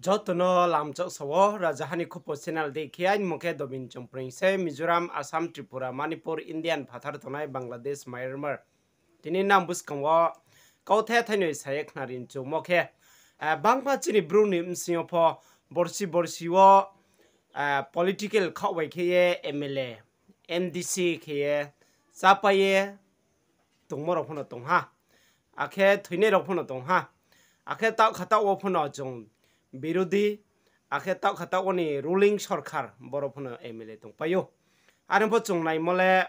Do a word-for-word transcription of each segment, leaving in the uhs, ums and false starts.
Joto no lamchak sa wo, Rajaha ni Khupo channel dei khe aini mung khe Dobin Chongpreng se, Mizoram, Assam, Tripura, Manipur, Indian phathar tongnai Bangladesh, Myanmar. Tini nang buskang wo kauthai thainoi sa ye khnari ni chungmo khe, bangma chini Bru ni bsing yo pho borsi borsi wo political khaoh bai khe ye M L A, M D C khe ye chápai ye tongmo rao pho no tong ha. Akhe thoinai rao pho no tong ha. Akhe taoh kha taoh wo pho no chung birodhi, akhe taoh kha taoh wo ni ruling sorkar, boro pho no M L A tongpai ou. Are pho chung naimo le,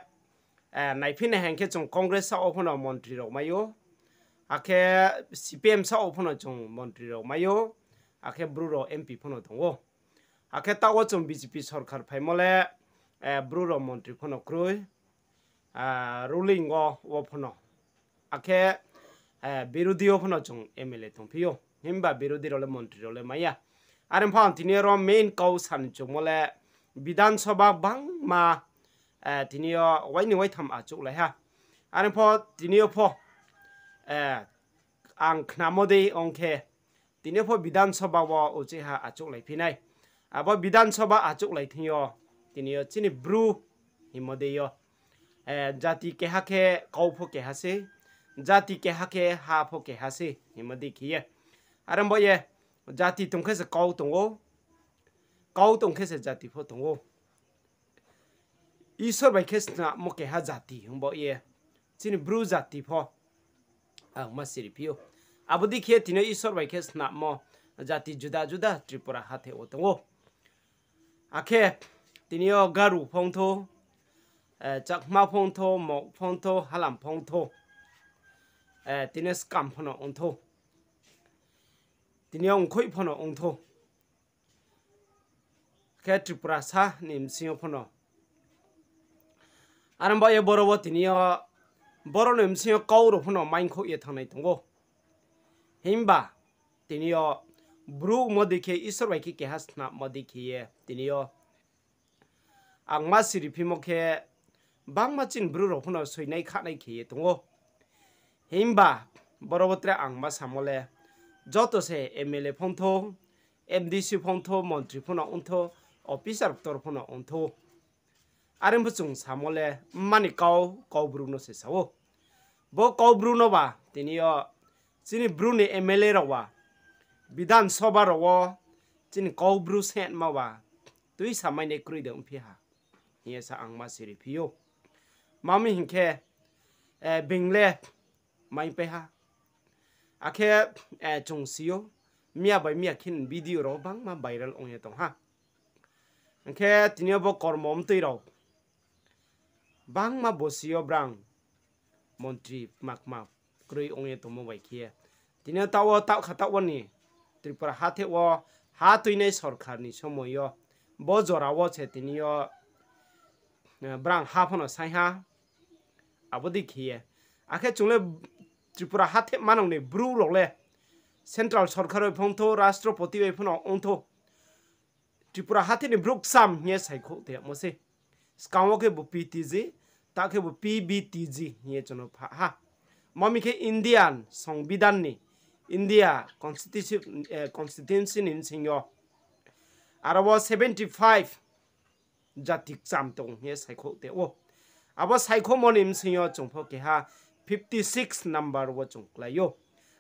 naiphi nai hing khe chung Congress saoh wo pho no montri rao mai ou. Akhe C P M saoh wo pho no chung montri rao mai ou. Akhe Bru rao M P pho no tong ou. Akhe taoh wo chung B J P sorkar phaimo le, Bru rao montri pho no kroi, ruling wo, wo pho no. Akhe birodhi wo pho no chung M L A tongphi ou. Himba birodhi rao le montri rao le mai ya. Are pho ang tini yo ro main kau sa ni chungmo le Bidhan Sabha bangma tini yo waini waitham achouhlai ha. Are pho tini yo pho ang khnamo dei ong khe, tini yo pho Bidhan Sabha wo uchih ha achouhlaiphi nai. Abo Bidhan Sabha achouhlai thing yo, tini yo chini Bru hingmo dei yo, jati keha khe kau pho keha sei, jati keha khe ha pho keha sei hingmo dei khe ye. Are bo ye jati tong khe se kau tong ou, kau tong khe se jati pho tong ou. Isor bai khe snamo keha jati hing bo ye, chini Bru jati pho ang ma siriphi ou. Abo dei khe tini yo Isor bai khe snamo jati juda juda Tripura hathe wo tong ou. Akhe tini yo Garu pho ong thou, Chakma pho ong thou, Mog pho ong thou, Halam pho ong thou, tini yo Skam pho no ong thou, tini yo Ongkhoih pho no ong thou. Khe Tripurasa ni bsing yo pho no. Are bo ye boro wo tini yo, boro ni bsing yo kau rao pho no maingkhouh ye thanngnai tong ou. Himba tini yo Bru mo dei khe Isor bai khe keha snamo dei khe ye tini yo ang ma siriphimo khe bangma chini Bru rao pho no soinai khahnai khe ye tong ou. Himba boro wo tre ang ma samo le joto se M L A pho ong thou, M D C pho ong thou, montri pho no ong thou, officer ktor pho no ong thou. Are pho chung samo le mma ni kau, Kaubru no se sa ou. Bo Kaubru no ba tini yo chini Bru ni M L A rao ba Bidhan Sabha rao wo chini Kaubru sentma ba tuisa mai nai kroi de ongphi ha hing ye sa ang ma siriphi ou. Ma mi hing khe, being le maipai ha. Akhe chung si ou, miya bai miya khe ni video rao bangma viral ong ye tong ha. Hing khe tini yo bo kormo mtoi rao bangma bosi yo brang montri kma kma kroi ong ye tongmo bai khe ye, tini yo taoh wo, taoh kha taoh wo ni Tripura hathe wo ha tuinai sorkar ni somoi yo, bo jora wo se tini yo brang ha pho no saing ha. Abo dei khe ye, akhe chung le Tripura hathe manang ni Bru rao le central sorkar bai pho ong thou, rastropoti bai pho no ong thou, Tripura hathe ni Bru kcham hing ye saikhouh tongmo sei. Skang wo khebu P T G, taoh khebu P B T G hing ye chung no pha ha. Ma mi khe Indian Songbidhan ni, India Constitution, Constituency ni bsing yo aro wo seventy five jati kcham tong hing ye saikhouh tong ou. Abo saikhouhmo ni bsing yo chung pho keha fifty six number wo chung klái ou.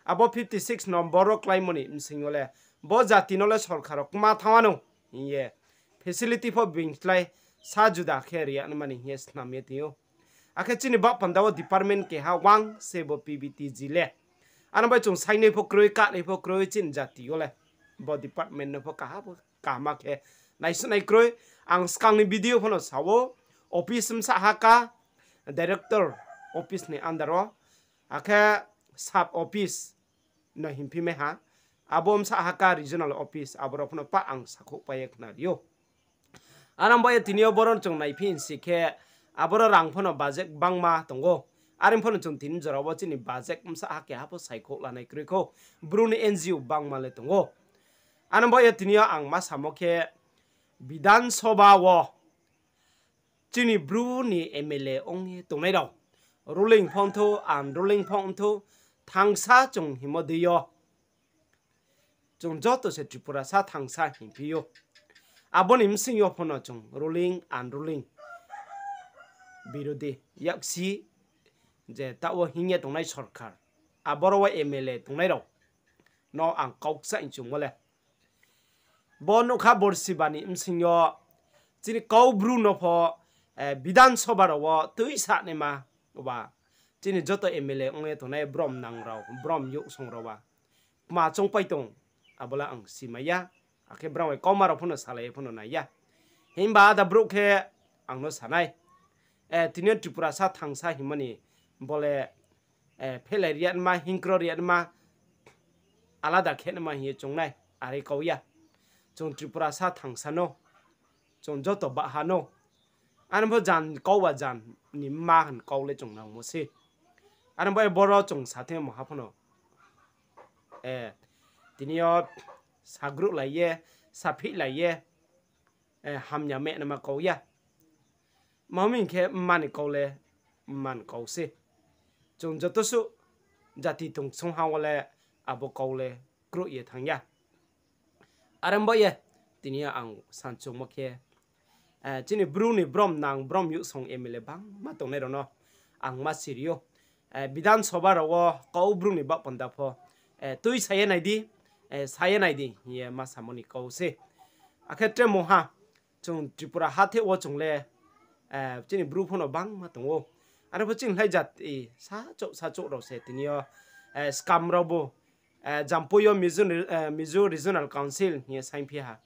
Abo fifty six number wo kláimo ni bsing yo le bo jati no le sorkar rao kma thanng wanou hing ye facility pho being klái sa juda khe ri ya nai mani hing ye snam ye tong ou. Akhe chini baoh panda wo department keha wang se bo P B T G le. Ano bai chung saingnai pho kroi, kahnai pho kroi chini jati yo le. Bo department no pho kaha pho kaham khe naisuhnai kroi. Ang skang ni video pho no sa ou, office bsa ha ka, director office ni under wo, akhe sub office no hingphi mai ha, abo bsa ha ka regional office, aboro pho no pa ang sakhouh pai ye khnari ou. Ano bo ye tini yo boro no chung naiphi si khe, aboro rang pho no budget bangma tong ou. Are pho no chung tini jora wo chini budget bsa ha keha pho saikhouh lanai kroi khou, Bru ni N G O bangma le tong ou. Ano bo ye tini yo ang ma samo khe, Bidhan Sabha wo chini Bru ni M L A ong ye tongnai rao, ruling pho ong thou, unruling pho ong thou, thangsa chung hingmo dei yo chung joto se Tripurasa thangsa hingphi ou. Abo ni bsing yo pho no chung ruling, unruling, birodhi, yaksi, je taoh wo hing ye tongnai sorkar, aboro wo M L A tongnai rao no ang kau kchaih chungmo le, bo nougkha borsi ba ni bsing yo chini Kau Bru no pho, eh, Bidhan Sabha rao wo tuisanaima ba, chini joto M L A ong ye tongnai brom nang rao, brom youhsong rao ba, kma choungpai tong, abo le ang simai ya. Akhe brao bai kauma rao pho no salai ye pho no nai ya. Himba ada brouh khe ang no sa nai, eh, tini yo Tripurasa thangsa hingmo ni bo le, eh, phelai ri ya naima, hingkro ri ya naima, alada khe naima hing ye choung nai, are kau ya. Chung Tripurasa thangsa no, chung joto baha no, are pho jan kau ba jan ni mma hing kau le chung nangmo se. Are bo ye boro chung sa thing mungha pho no, eh, tini yo sagruhlai ye, saphihlai ye, eh, hamya meh naima kau ya. Tma hing khe mma ni kau le mma ni kau se. Chung joto suh jati tong songha wo le abo kau le kroih ye thanng ya. Are bo ye tini yo ang sanchungmo khe, eh, chini Bru ni brom nang, brom youhsong M L A bangma tongnai rao no ang ma siri ou. Eh, Bidhan Sabha rao wo Kau Bru ni baoh panda pho, eh, tuisa ye nai di, eh, sa ye nai di hing ye ma samo ni kau se. Akhe tre mungha, chung Tripura hatheh wo chung le, eh, chini Bru pho no bangma tong ou. Are pho chini lai jati sachouh sachouh rao se tini yo, eh, skam rao bo, eh, Jampui yo Mizo, eh, Mizo Regional Council hing ye saingphi ha.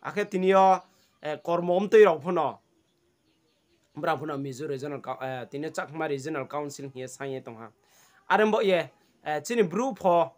Akhe tini yo, eh, kormo mtoi rao pho no, brao pho no Mizo Regional Coun-, eh, tini yo Chakma Regional Council hing ye saing ye tong ha. Are bo ye, eh, chini Bru pho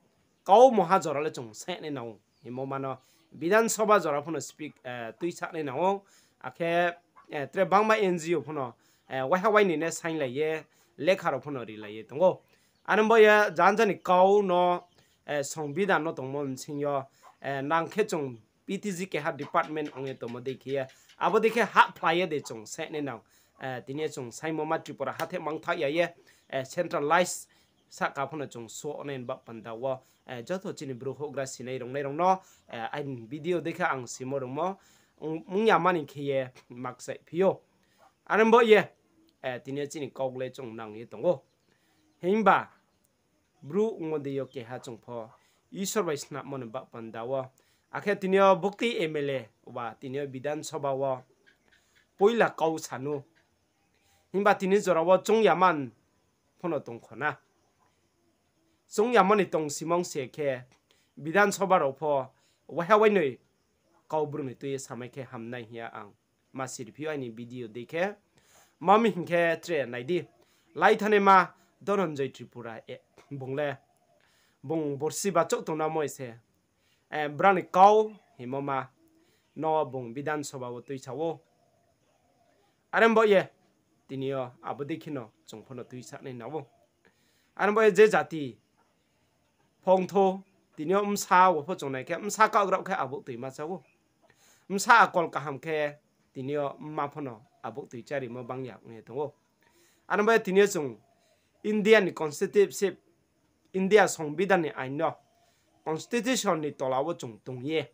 kau mungha jora le chung sainai nang ou. Hingmo ma no Bidhan Sabha jora pho no speak, eh, tuisanai nang ou. Akhe, eh, tre bangma N G O pho no, eh, waiha wai ni ne sainglai ye, lekha rao pho no rilai ye tong ou. Are bo ye janja ni kau no, eh, Songbidhan no tongmo bsing yo, eh, nang khe chung P T G keha department ong ye tongmo dei khe ye, abo dei khe hahphlai ye de chung sainai nang. Eh, tini yo chung saingmo ma Tripura hatheh mangthaoh ya ye, eh, centralize sahka pho no chung suh nai ni baoh panda wo, eh, joto chini Bru houhgra sinai rungnai rao no, eh, aini video dei khe ang simo rungmo, ong, ong ya mani khe ye makchaih phi ou. Are bo ye, eh, tini yo chini kau le chung nang ye tong ou. Himba Bru ongmo dei yo keha chung pho Isor bai snammo ni baoh panda wo. Akhe tini yo buktui M L A ba tini yo Bidhan Sabha wo poila kau sanu. Himba tini jora wo chung ya man pho no tong kho na. Chung yamo ni tong simong se khe Bidhan Sabha rao pho waiha wainoi kau Bru ni tui ye samai khe hamnai hing ye ang ma siriphi ou aini video dei khe. Tma hing khe tre nai di, laithanaima Dhananjoy Tripura, eh, bung le, bung borsi bachouh tongnamo se, eh, brao ni kau hingmo ma no bung Bidhan Sabha wo tuisa ou. Are bo ye, tini yo abo dei khe no chung pho no tuisanai nang ou. Are bo ye je jati phongthou, tini yo bsa wo pho chung nai khe, bsa kaohgraoh khe abo tuima chá ou. Bsa akol kaham khe, tini yo mma pho no abo tui chárimo bang ya ong ye tong ou. Are bo ye tini yo chung India ni constitution, India Songbidhan ni ain no, constitution ni tola wo chung tong ye,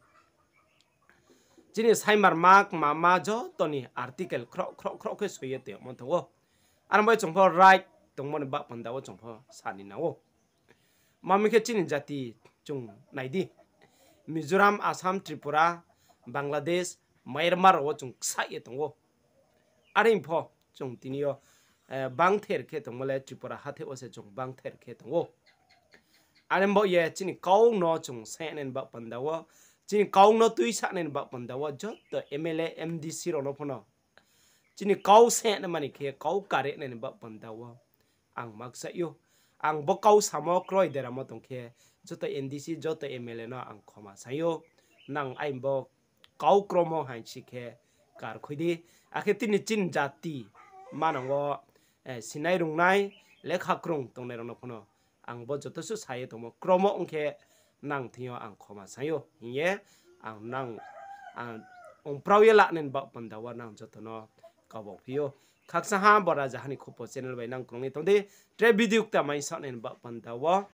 chini saimarma kmama joto ni article khroh khroh khroh khe soi ye tongmo tong ou. Are bo ye chung pho right tongmo ni baoh panda wo chung pho sa ni nang ou. Tma hing khe chini jati chung nai di, Mizoram, Assam, Tripura, Bangladesh, Myanmar rao wo chung ksaih ye tong ou. Are pho chung tini yo, eh, bangther khe tongmo le Tripura hatheh wo se chung bangther khe tong ou. Are bo ye chini kau no chung sainai ni baoh panda wo, chini kau no tuisanai ni baoh panda wo joto M L A, M D C rao no pho no, chini kau sainai mani khe kau karenai ni baoh panda wo ang ma kchaih ou. Ang bo kau samo kroi deramo tong khe, joto N D C, joto M L A no ang khoma saing ou. Nang aini bo kau kromo haing si khe karkhui di. Akhe tini chini jati manang wo, eh, sinai rungnai, lekha krung tongnai rao no pho no ang bo joto suh sa ye tongmo kromo ong khe nang thing yo ang khoma saing ou hing ye ang nang, ang ongprao ye lanai ni baoh panda wo nang joto no kabau phi ou. Khakchangha bo Rajaha ni Khupo channel bai nang krung ye tong di, tre video kta mai sahnai ni baoh panda wo.